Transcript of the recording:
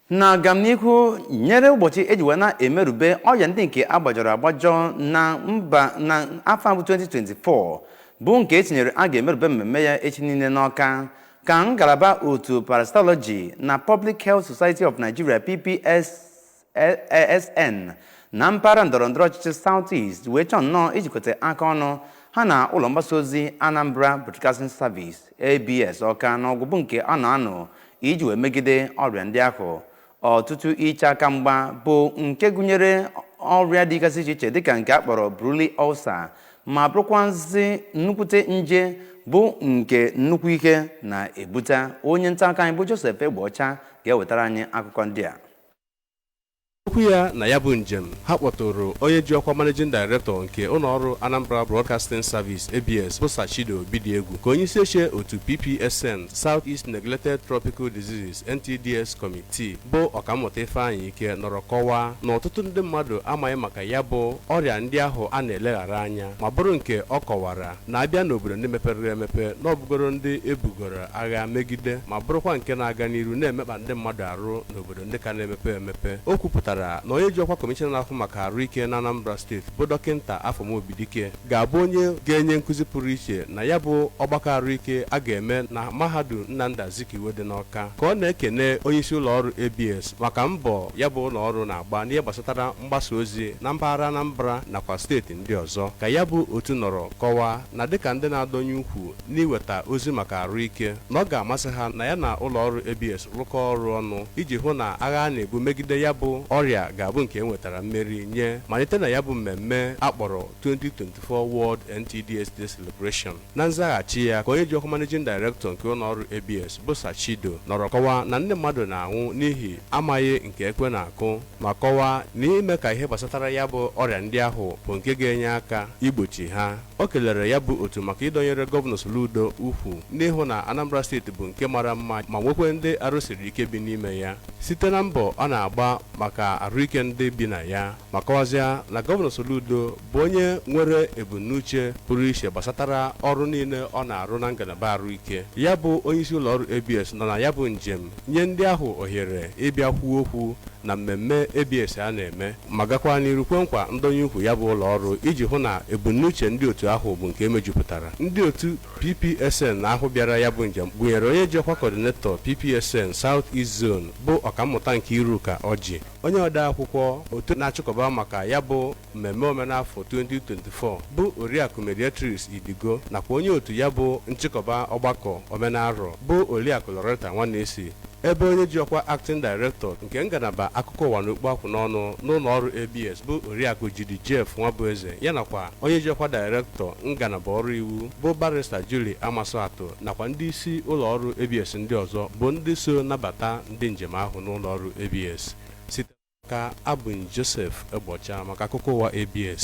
Na agamnihu nyere ụbọchị eji wee na-emerube ọrịa ndị nke agbajọrọ agbajọ na mba na afọ abụ 2024, bụ nke etinyere a ga-emerube mmemme ya echi niile n'Ọka, ka ngalaba otu Parasitology na Public Health Society of Nigeria, PPSN, na mpaghara ndọrọndọrọ ọchịchị South East wee chọọ nnọọ ijikọta aka ọnụ ha na ụlọ mgbasa ozi Anambra Broadcasting Service, ABS, Ọka, na ọgwụgwụ nke a na-anọ iji wee megide ọrịa ndị ahụ. Ọtụtụ iche aka mgba bụ nke gụnyere ọrịa dịgasị iche iche, dịka nke a kpọrọ Buruli ulcer, ma bụrụkwazị nnukwute nje bụ nke nnukwu ike na-ebute. Onye nta akụkọ anyị bụ Joseph Egbeọcha ga-ewetara anyị akụkọ ndị a. Okwu ya na ya bụ njem, ha kpọtụrụ onye ji ọkwa Managing Director nke ụlọọrụ Anambra Broadcasting Service, ABS, bụ Sachido Obidiegwu, ka onye isi oche otu PPSN South East Neglected Tropical Diseases, NTDs, Committee, bụ Ọkammụta Ifeanyị Ike, nọrọ kọwaa na ọtụtụ ndị mmadụ amaghị maka ya bụ ọrịa ndị ahụ a na-eleghara anya, ma bụrụ nke ọ kọwara na-abịa n'obodo ndị mepere emepe na ọbụgoro ndị ebugoro agha megide, ma bụrụkwa nke na-aga n'iru na-emekpa ndị mmadụ arụ n'obodo ndị ka na-emepe emepe. O kwupụtara na onye ji ọkwa kọmishọna na-ahụ maka arụike na Anambra Steeti, bụ Dọkịnta Afọmobidike, ga-abụ onye ga-enye nkụzi pụrụ iche na ya bụ ọgbakọ arụike a ga-eme na Mahadum Nnamdi Azikiwe dị n'Ọka. Ka ọ na-ekene onyeisi ụlọọrụ ABS maka mbọ ya bụ ụlọọrụ na-agba n'ihe gbasatara mgbasa ozi na mpaghara Anambra nakwa steeti ndị ọzọ, ka ya bụ otu nọrọ kọwaa na dịka ndị na-adọnye ukwu n'iweta ozi maka arụike, na ọ ga-amasị ha na ya na ụlọọrụ ABS rụkọ ọrụ ọnụ iji hụ na agha a na-ebu megide ya bụ ọrịa ga-abụ nke e nwetara mmeri nye malite na ya bụ mmemme akpọrọ 2024 World NTDs Day Celebration. Na nzaghachi ya, ka onye ji ọkwa Managing Director nke ụlọọrụ ABS, bụ Sachido, nọrọ kọwaa na ndị mmadụ na-anwụ n'ihi amaghị nke ekwe na-akụ, ma kọwaa na ime ka ihe gbasatara ya bụ ọrịa ndị ahụ bụ nke ga-enye aka igbochi ha. O kelere ya bụ otu maka ịdọnyere Gọvanọ Soludo ukwu n'ịhụ na Anambra Steeti bụ nke mara mma ma nwekwe ndị arụsiri ike bi n'ime ya site na mbọ ọ na-agba maka arụike ndị bi na ya, ma kọwazịa na Gọvanọ Soludo bụ onye nwere ebumnuche pụrụ iche gbasatara ọrụ niile ọ na-arụ na ngalaba arụike. Ya bụ onyeisi ụlọọrụ ABS nọ na ya bụ njem nye ndị ahụ ohere ịbịa kwuo okwu na mmemme ABS a na-eme, ma gakwa n'iru kwe nkwa ndonye ukwu ya bụ ụlọọrụ iji hụ na ebumnuche ndị otu ahụ bụ nke emejupụtara. Ndị otu PPSN ahụ bịara ya bụ njem gụnyere onye ji ọkwa Coordinator PPSN South East Zone, bụ Ọkammụta Nkiruka Ọjị, onye ode akwụkwọ otu na-achịkọba maka ya bụ mmemme omenafọ 2024, bụ Oriakụ Mediatrice Idigo, nakwa onye otu ya bụ nchịkọba ọgbakọ omenarọ, bụ Oriakụ Loretta Nwanesi, ebe onye ji ọkwa Acting Director nke ngalaba akụkọ ụwa na okpu akwụ n'ọnụ n'ụlọ ọrụ ABS, bụ Oriakụ Jidi Jeff Nwabueze ya, nakwa onye ji ọkwa Director ngalaba ọrụ iwu, bụ Barrister Julie Amasoatụ, nakwa ndị isi ụlọ ọrụ ABS ndị ọzọ bụ ndị so nabata ndị njem ahụ n'ụlọ ọrụ ABS. Site ka abụ Joseph Egbocha maka akụkọ ụwa ABS.